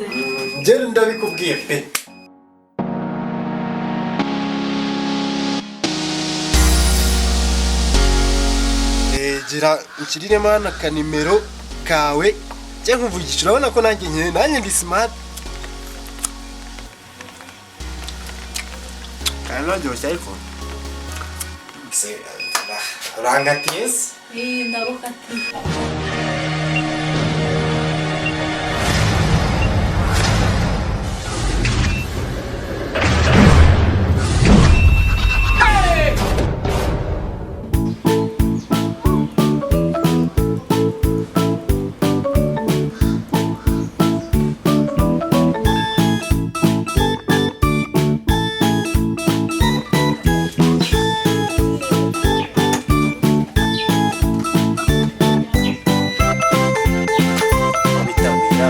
Se. Njye ndabikubwiye pe. Gira nshyiriremo hano akanimero kawe njye nkuvugisha, urabona ko nanjye nkeye, nanjye ndi smart. Karanaryoshye ariko se urangatiye se? Eh, ndagukatiye. Bitabira.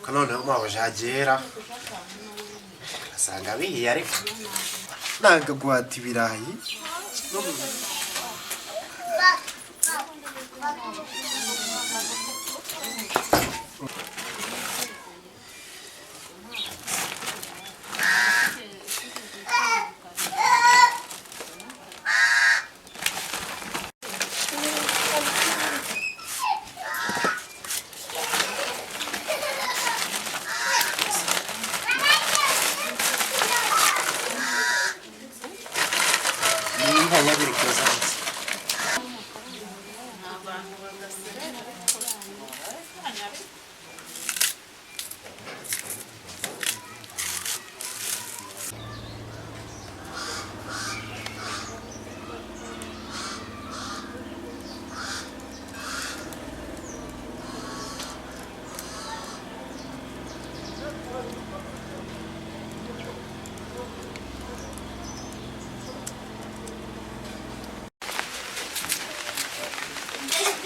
Ko noneho mabuja hagera asanga bihiye, ariko nanga guhata ibirayi. N'inkanyagira zanjye.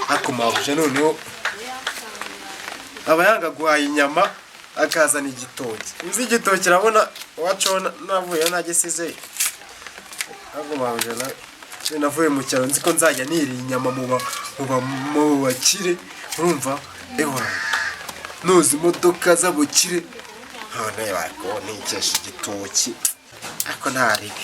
Ariko mabuja noneho aba yanga guhaha inyama akazana igitoki. Uzi igitoki, urabona iwacu navuyeyo nagisizeyo. Ariko mabuja navuye mu cyaro nzi ko nzajya nirira inyama mu bakire, urumva ewa nuzi imodoka z'abakire, none bariko nikesha igitoki, ariko ntaribi.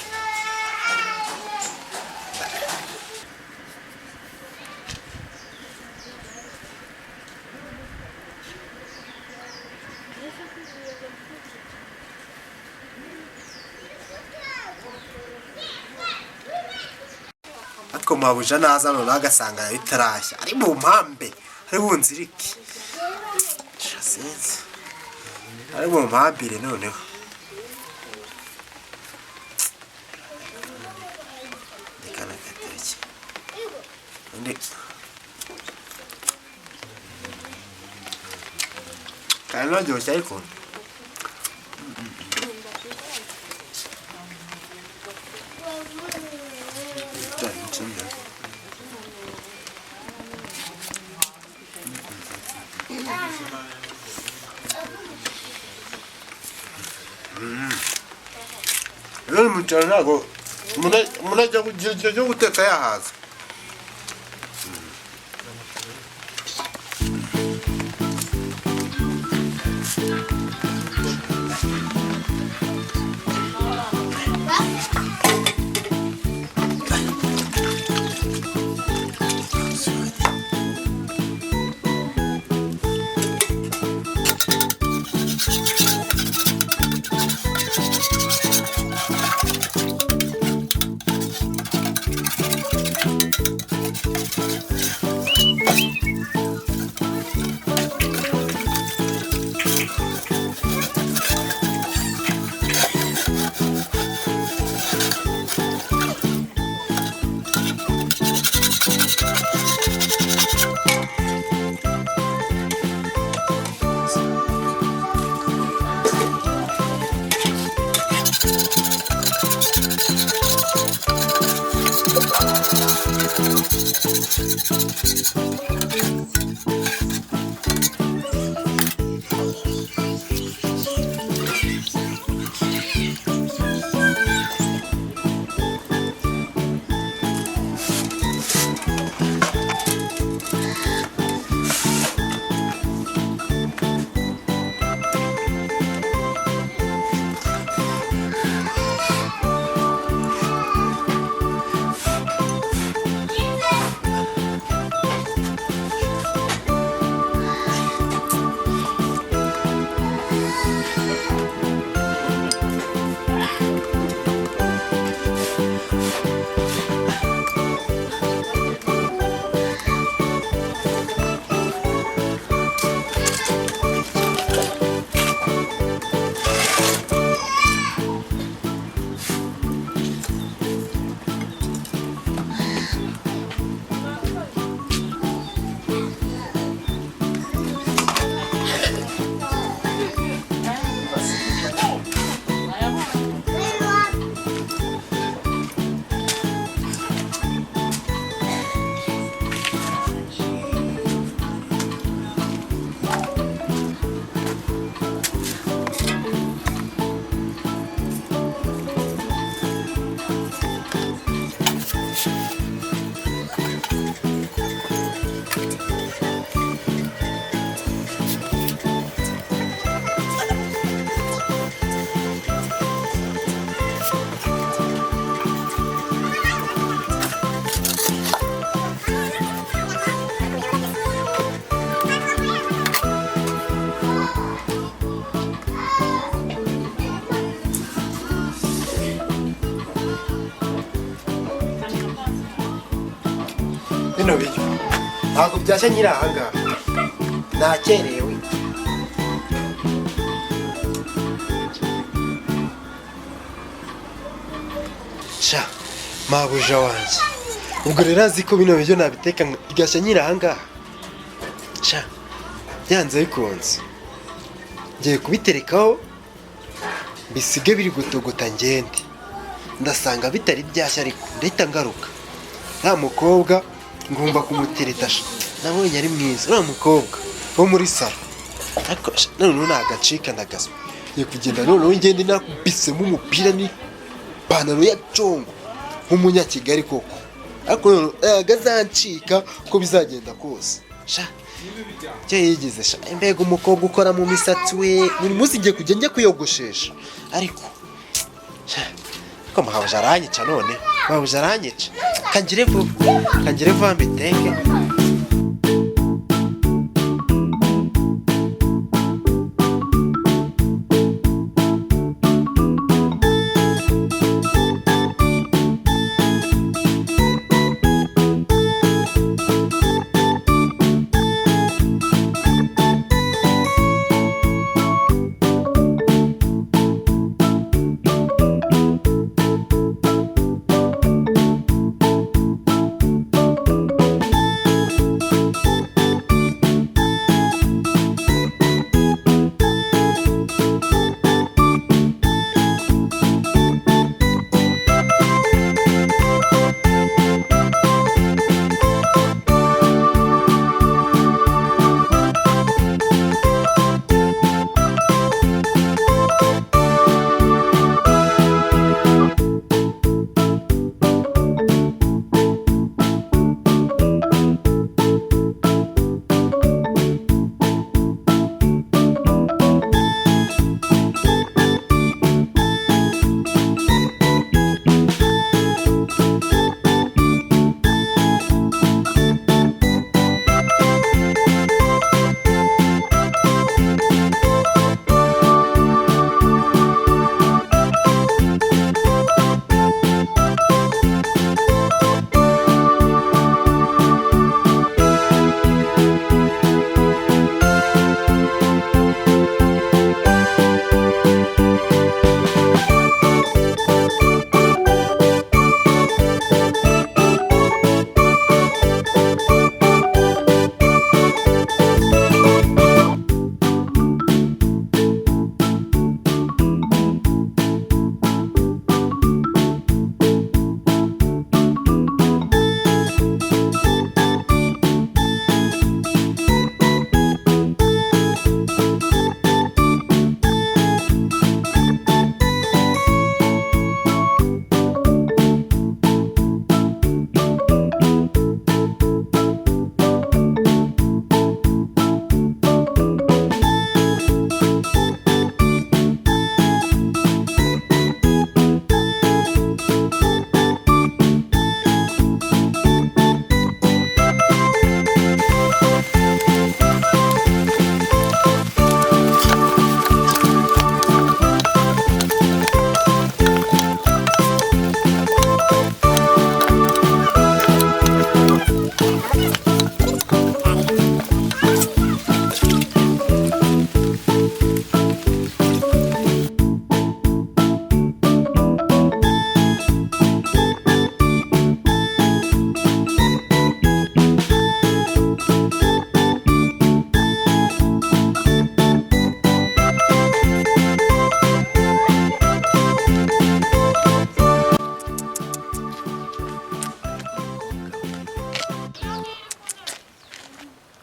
Ariko mabuja naza noneho agasanga bitarashya, ari mu mpambe, ari bunzirike. Sha, sinzi, ari mu mpambire noneho. Reka nakateke undi karanaryoshye ariko. Rero mu cyaro ntabwo umuntu ajya kugira igihe cyo guteka yahaza. Bino biryo ntabwo byashya nyiri ahangaha, nakerewe. Sha mabuja wanjye, ubwo rero azi ko bino biryo nabiteka bigashya nyiri ahangaha. Sha byanze bikunze ngiye kubiterekaho mbisige biri gutogota, ngende ndasanga bitari byashya, ariko ndahita ngaruka. Nta mukobwa ngomba kumutereta sha, nabonye ari mwiza uriya mukobwa wo muri salo, ariko sha, noneho nagacika ndagaswa. Ngiye kugenda noneho ngende nakubisemo umupira n'ipantaro ya congo nk'umunyakigali koko, ariko noneho ntabwo azancika uko bizagenda kose. Sha icyo yigize sha, mbega umukobwa ukora mu misatsi we! Buri munsi ngiye kujya njya kwiyogoshesha, ariko sha, ariko mabuja aranyica, none mabuja aranyica. Kangire vuba, kangire vuba mbiteke.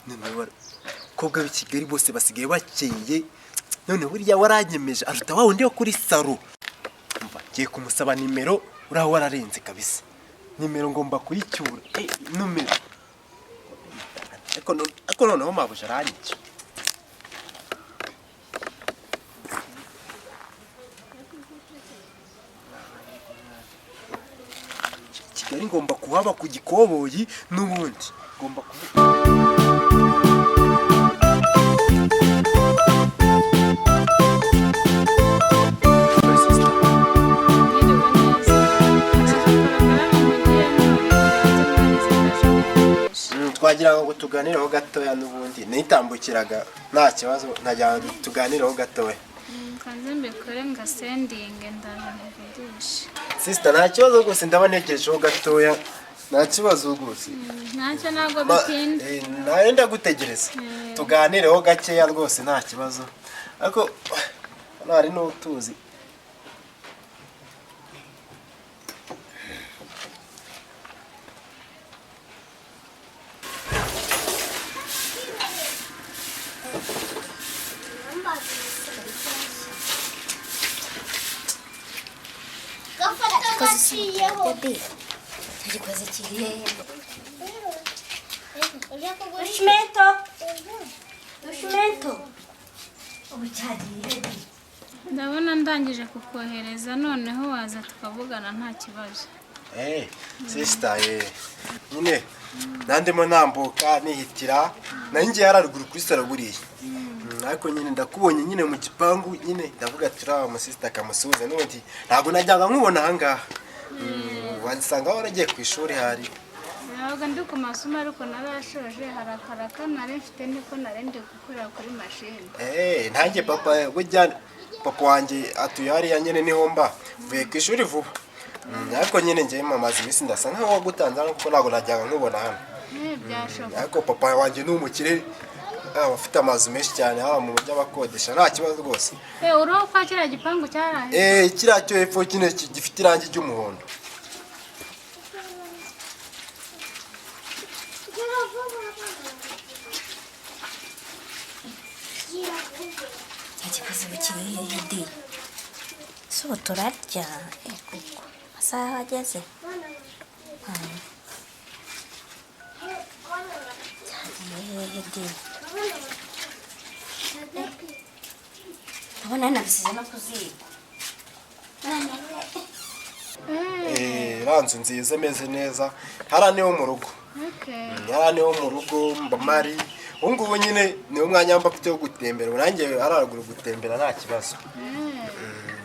Noneho abakobwa b'i Kigali bose basigaye bakeye, none buriya waranyemeje aruta wa wundi wo kuri salo. Umva, ngiye kumusaba nimero, uriya wararenze kabisa. Nimero ngomba kuyicyura, nomero. Ariko noneho mabuja aranyica. Kigali ngomba kuhaba ku gikoboyi, n'ubundi ngomba kuba. Mwiriwe neza. Hari porogaramu mugiyemo, reka mbanze mwohereze ndaje gukoresha. Wagira ngo tuganireho gatoya, n'ubundi nitambukiraga nta kibazo, ntagira ngo tuganireho gatoya. Kanze mbikore ngasendinge, ndaje nkuvugishe. Sister, nta kibazo rwose, ndaba ntegerejeho gatoya, nta kibazo rwose. Ntacyo, ntabwo bitinda. Nawe ndagutegereza, tuganireho gakeya rwose, nta kibazo. Ariko hano hari n'utuzi. Gabi, tugikoze kiri hehe? Rushimento, Rushimento, ubu cyagiye he? Ndabona ndangije kukohereza, noneho waza tukavugana nta kibazo. Sister, nyine nandimo nambuka nihitira, nari ngiye haruguru kuri salo buriya. Ariko nyine ndakubonye nyine mu gipangu, nyine ndavuga ati uriya musisita akamusuhuza, n'ubundi ntabwo najyaga nkubona ahangaha. Wansanga waragiye ku ishuri hari. Ntabwo ndi ku masomo, ariko narashoje. Hari akaraka nari mfite, niko nari ndi gukorera kuri mashini. Ntanjye papa, burya papa wanjye atuye hariya nyine, niho mba mvuye ku ishuri vuba. Ariko nyine njyewe mamaze iminsi ndasa nkaho wagutanze hano, kuko ntabwo najyaga nkubona hano. Byashoboka. Ariko papa wanjye ni umukire, aba afite amazu menshi cyane haba mu mujyi abakodesha, nta kibazo rwose. Uriho kwa kiriya gipangu cyarahe? Kiriya cyo hepfo kino gifite irangi ry'umuhondo. Cyagikoze ubu kiri hehe di? Ese ubu turarya? Kuko amasaha ageze. Cyagiye hehe di? Ndabona nabisize no ku ziko. Iriya nzu nziza imeze neza hariya niho mu rugo. Hariya niho mu rugo mba mari ubu ngubu, nyine niwo mwanya mba mfite wo gutembera. Ubu nanjye haraguru gutembera nta kibazo.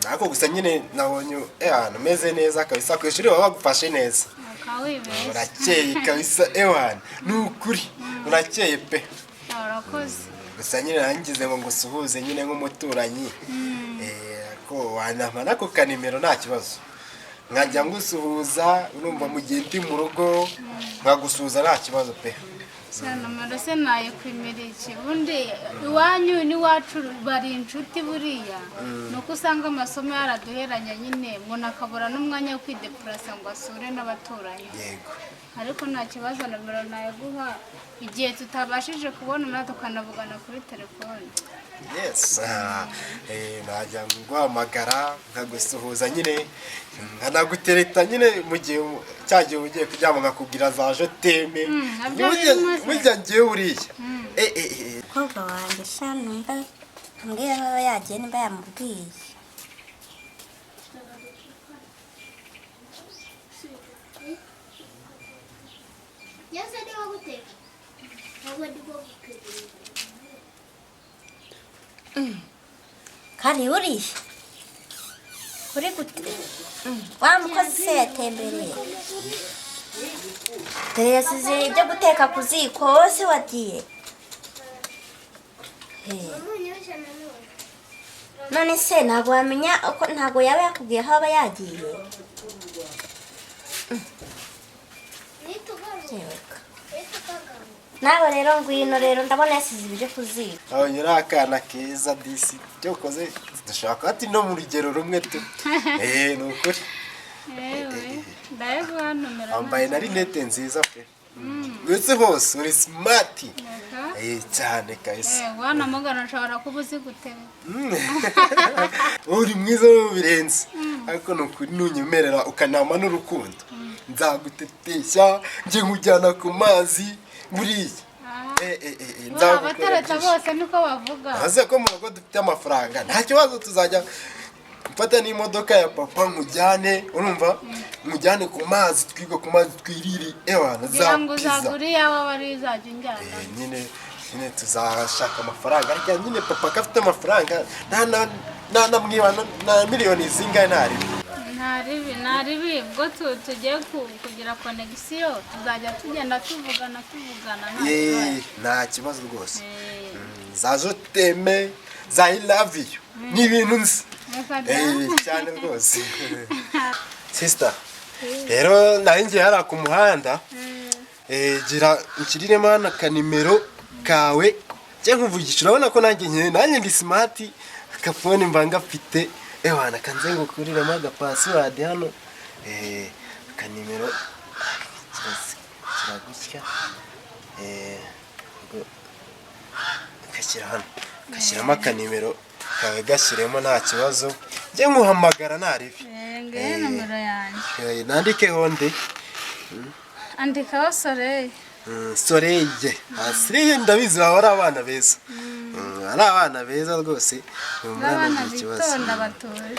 Ariko gusa nyine nabonye ahantu umeze neza kabisa, ku ishuri baba bagufashe neza. Wibeshye. Urakeye kabisa, ewana ni ukuri urakeye pe. Urakoze. Gusa nyine nangize ngo ngusuhuze nyine nk'umuturanyi. Ko wanampa nako kanimero nta kibazo, nkajya ngusuhuza, urumva mu gihe ndi mu rugo nkagusuhuza nta kibazo pe. Sha, nomero se nayikwimira iki? Ubundi iwanyu n'iwacu bari inshuti. Buriya ni uko usanga amasomo yaraduheranya nyine, umuntu akabura n'umwanya wo kwidepurasa ngo asure n'abaturanyi. Ariko nta kibazo, nomero nayiguha igihe tutabashije kubonana, tukanavugana kuri telefone. Yes, najya nguhamagara nkagusuhuza nyine, nkanagutereta nyine mu gihe cya gihe ugiye kuryama, nkakubwira za je t'aime. Nabyo birimo se. Burya ngewe buriya Umukobwa wanjye sha, numva ambwira aho aba yagiye, nimba yamubwiye. Yose ndimo guteka, ntabwo ndimo guteka. Kandi uriye uri gute? Wa mukozi se yatembereye, dore yasize ibyo guteka ku ziko, wowe se wagiye? None se ntabwo wamenya uko, ntabwo yaba yakubwiye aho aba yagiye? Yeweka. Nawe rero ngwino rero, ndabona yasize ibiryo ku ziko. Abonye ari akana keza disi, ibyo ukoze dushobora kuba turi no mu rugero rumwe tu, ni ukuri. Yewe, ndayaguha nomero. Wambaye na rinete nziza pe, uretse hose uri smart. Reka. Cyane kabisa. Wanamugana nshobora kuba uzi gutebeta. Uri mwiza birenze, ariko ni ukuri nunyemerera ukanama n'urukundo, nzagutetesha njye nkujyana ku mazi buriya. Nzagukorera Abatereta byinshi. bose niko bavuga. Aze ko mu rugo dufite amafaranga, nta kibazo, tuzajya mfata n'imodoka ya papa nkujyane, urumva, nkujyane ku mazi, twigwe ku mazi, twirire ewana za Kugira ngo pizza. uzagure iyawe, aba ariyo uzajya unjyana. Nyine tuzashaka amafaranga, ariko nyine papa ko afite amafaranga, nta na nta namwiba na miliyoni zingahe ntari. Nta Nta ribi, nta ribi. Ubwo tugiye kugira connexion, tuzajya tugenda tuvugana tuvugana, nta Yeee, kibazo. nta kibazo rwose. Eh, Za je t'aime, za I love you, ni ibintu nzi. Reka da. Cyane rwose, sister. Rero nari ngiye hariya ku muhanda. Gira nshyiriremo hano akanimero kawe cyangwa nkuvugisha. Urabona ko nanjye nkeneye, nanjye ndi smart, akafone mba ngafite. Ewana, kanze ngukuriremo agapassword hano. Akanimero kiragutya, ubwo gashyira hano, gashyiramo akanimero kawe, gashyiremo, nta kibazo, njye nkuhamagara nta ribi. Ngiyi nomero yanjye. Nandikeho nde? Andikaho Soleil. Soleil. Soleil, ndabizi baba ari abana beza. Ari abana beza rwose. N'abana Ntagira ikibazo. bitonda, batuje.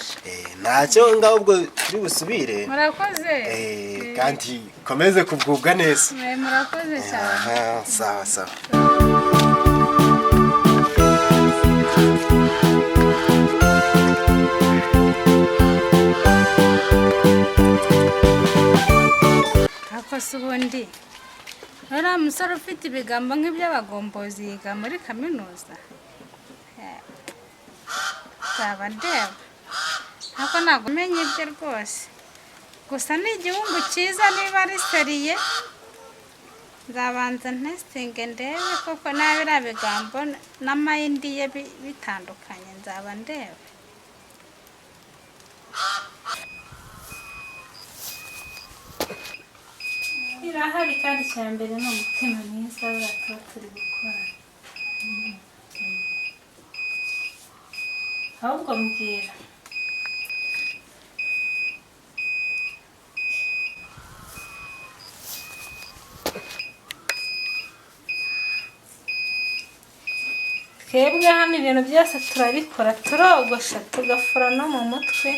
Ntacyo ngaho, ubwo turi busubire. Murakoze. Kandi komeze kugubwa neza. Murakoze cyane. Aha, sawa sawa. Ariko se ubundi uriya musore ufite ibigambo nk'iby'abagombozi yiga muri kaminuza? Nzaba ndeba, ariko ntabwo umenya ibye rwose. Gusa ni igihugu cyiza niba ari sérieux. Nzabanza ntesitinge ndebe koko naba biriya bigambo n'amayindi ye bitandukanye. Nzaba ndeba. Irahari, kandi icya mbere ni umutima mwiza buriya tuba turi gukora. Ahubwo mbwira, twebwe hano ibintu byose turabikora, turogosha, tugafura no mu mutwe,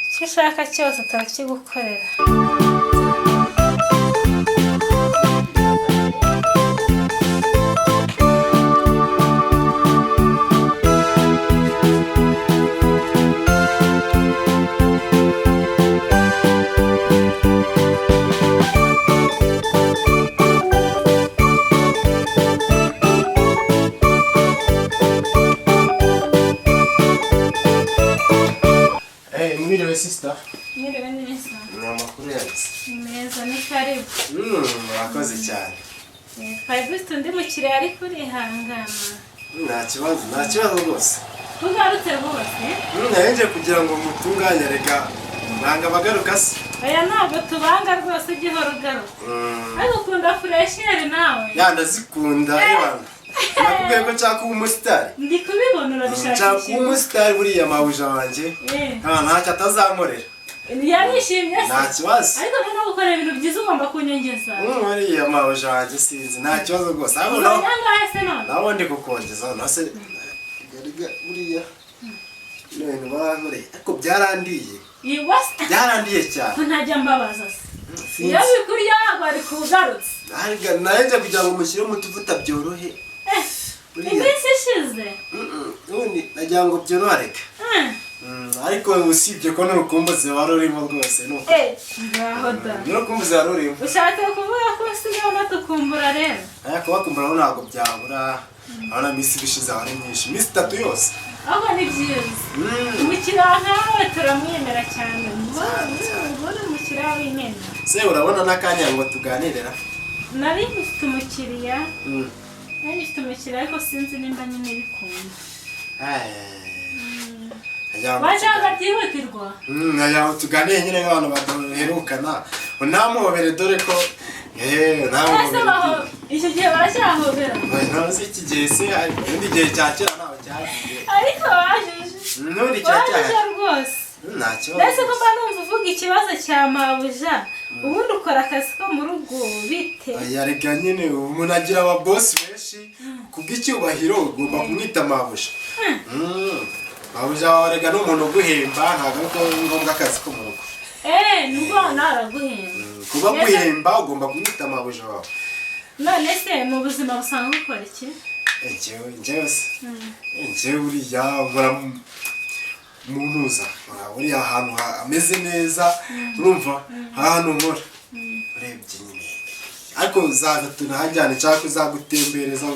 icyo ushaka cyose turakigukorera. Mwiriwe, sister. Mwiriwe neza. Ni amakuru yanjye? Ni meza, ni karibu. Murakoze cyane. Twari dufite undi mukiriya ariko urihangana. Nta kibazo, nta kibazo rwose. Tugarutse rwose. Nahenje kugira ngo mutunganye, reka nanga abagaruka se. Oya, ntabwo tubanga rwose, ujye uhora ugaruka. Ariko ukunda fraîcheur nawe. Ya, ndazikunda ebana. Nakubwiye ko nshaka kuba umusitari. Ndi kubibona. Nshaka Urabishakisha. kuba umusitari buriya mabuja wanjye. Ntacyo atazankorera. Yarishimye se? Nta kibazo. Ariko noneho gukora ibintu byiza ugomba kunyongeza. Buriya mabuja wanjye sinzi, nta kibazo rwose. Ahubwo nawe Uzajya angahe se none? Nawe ndi kukongeza nase buriya bino bintu barankoreye, ariko byarandiye. Iwase. Byarandiye cyane. Ko ntajya mbabaza se? Sinzi. Iyo bikurya wari kugarutse. Ariko narenze kugira ngo mushyire mu tuvuta byorohe. Buriya Iminsi ishize. Ubundi nagira ngo byorohe reka. Ariko usibye ko n'urukumbuzi wari urimo rwose ni uko. Ngaho da. N'urukumbuzi wari urimo. Ushatse kuvuga ko usigaye unatukumbura rero? Ariko bakumbura aho ntabwo byabura. Urabona iminsi ibishize aba ari myinshi, iminsi 3 yose. Ahubwo ni byiza. Umukiriya nkawe turamwemera cyane. Ubona umukiriya w'imena. Se urabona n'akanya ngo tuganirira? Nari mfite umukiriya. Nari mfite umukiriya, ariko sinzi nimba nyine bikunda. Nagira ngo Washaka byihutirwa? Nagira ngo tuganire nyine nk'abantu badaherukana, unamuhobere dore ko Ese namuhobere. Icyo gihe baracyahobera? Ntuzi iki gihe se, ikindi gihe cya kera ntaho cyagiye. Ariko wajije. N'ubundi Wajije kiracyahari. rwose. Nta kibazo. Mbese ko mba numva uvuga ikibazo cya mabuja, ubundi ukora akazi ko mu rugo bite? Oya, reka nyine umuntu agira ababosi benshi, kubw'icyubahiro ugomba kumwita mabuja. Mabuja wawe rega ni umuntu uguhemba, ntabwo ari ngombwa akazi ko mu rugo. Nubwo nawe araguhemba. Kuba guhemba ugomba kumwita mabuja wawe. None se mu buzima busanzwe ukora iki? Njyewe se, njyewe buriya nkora Munuza buriya ahantu hameze neza, urumva ahantu nkora urebye nyine, ariko uzaza tunahajyane cyangwa uzagutembereza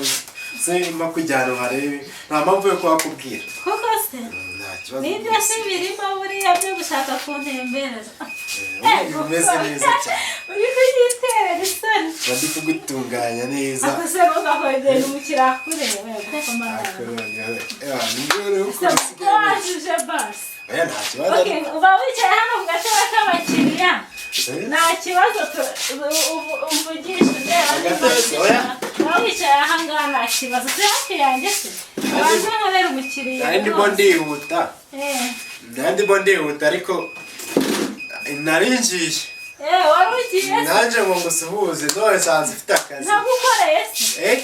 se makujyana uharebe, nta mpamvu yo kuhakubwira. Kuko se Nta kibazo nibyo rwose. Se birimo buriya byo gushaka kuntembereza? Ubundi bimeze neza cyane. Uri kuyiterera isoni. Mba ndi kugutunganya neza. Ako se ntugakwegera umukiriya akureba kuko Ariko mana. Nibwo rero ukuntu usigaye umeze. Wajuje basi. Oya, nta kibazo. Okay, Ariko uba wicaye hano ku gatebe k'abakiriya. Eh? Nta kibazo, umvugisha undeba niba Agatebe se, oya. uba wicaye aha ngaha, nta kibazo. Si hafi yanjye se? Ubanza nkorera umukiriya. Nari ndimo Rwose. ndihuta. Eh. Nari ndimo ndihuta, ariko nari ngiye. Eh, wari ugiye se? Nanjye ngo ngusuhuze, none nsanze ufite akazi. Ntagukoreye se? Eh.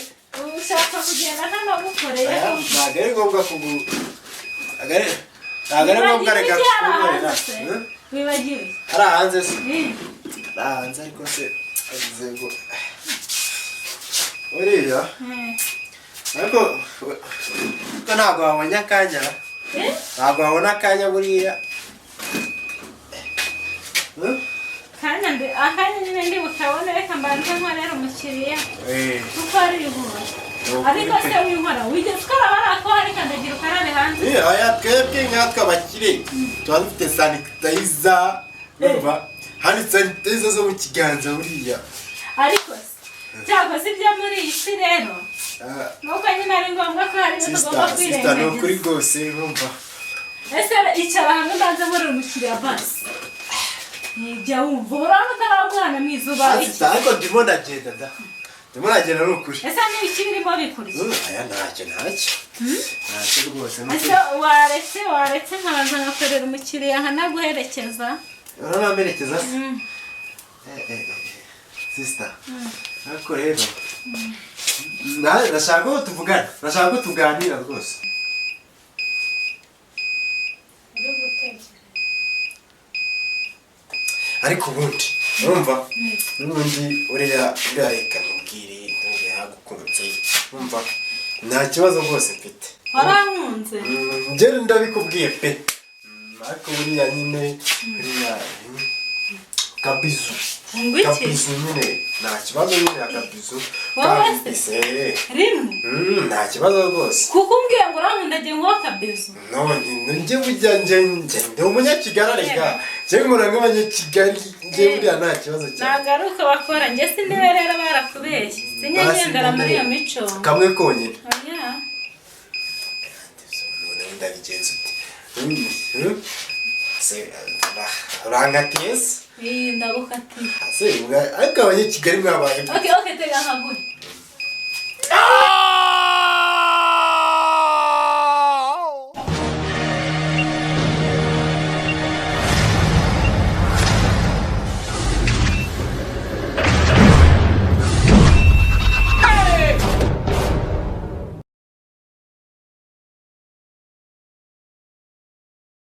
Ushaka kugenda ntanagukoreye? Oya, ntabwo ari ngombwa kugu ntabwo ari ngombwa, reka Wibagiwe iki hari kugukorera. hanze se? Hmm? Wibagiwe? Hari hanze se? Eh. Hari hanze, ariko se agize ngo uriya Eh. ariko ko ntabwo wabonye akanya. Eh? Ntabwo wabona akanya buriya. Hmm? Kanya ndi akanya nyine ndi bukabone, reka mbanze nkorere umukiriya kuko arihuta. Ni Ariko ukuri se winkora wigeze ukaraba ari ako hari kandagira ukarabe hanze? Eh, oya, twebwe nkatwe abakire tuba dufite sanitizer, urumva hano sanitizer zo mu kiganza buriya. Ariko se cyakoze ibyo muri iyi si rero, Ah, nuko nyine ari ngombwa ko hari ibyo tugomba sister, sister, ni ukuri kwirengagiza. rwose, urumva. Ese icara hamwe mbanze nkorere umukiriya basi. Jya wumva urabona utaraba umwana mwiza ubaye iki? Sister, ariko ndimo ndagenda da, ndimo ndagenda, ni ukuri. Ese ni ibiki birimo bikurya? Aya, ntacyo, ntacyo, ntacyo rwose, ni Ese ukuri. waretse nkabanza nkakorera umukiriya nkanaguherekeza? Uranamerekeza se? Eh, eh, eh, sister, ariko rero ndashaka ko tuvugana, ndashaka ko tuganira rwose. Uri gutekereza. Ariko ubundi urumva n'ubundi uriya, reka mubwire, ntubwire yagukunze, urumva nta kibazo rwose mfite. Warankunze? Njye ndabikubwiye pe. Ariko buriya nyine buriya kabizu. Ngo iki? Kabizu nyine, nta kibazo nyine, akabizu. Wowe se? Kabise. Rimwe? Nta kibazo rwose. Kuko umbwiye ngo urankunda, agiye nguha akabizu. None njye burya njye ndi umunyakigali, arega njye nkora nk'abanyakigali, njye buriya nta kibazo cyane. Ntabwo ari uko bakora, njye siniwe rero, barakubeshye, sinyagendera muri iyo mico. Kamwe konyine. Oya. None ndabigenza ute? Se urankatiye se? Iyi ndagukatiye. Se ariko abanyakigali mwabaye gute? Okay, okay, tega nkaguhe.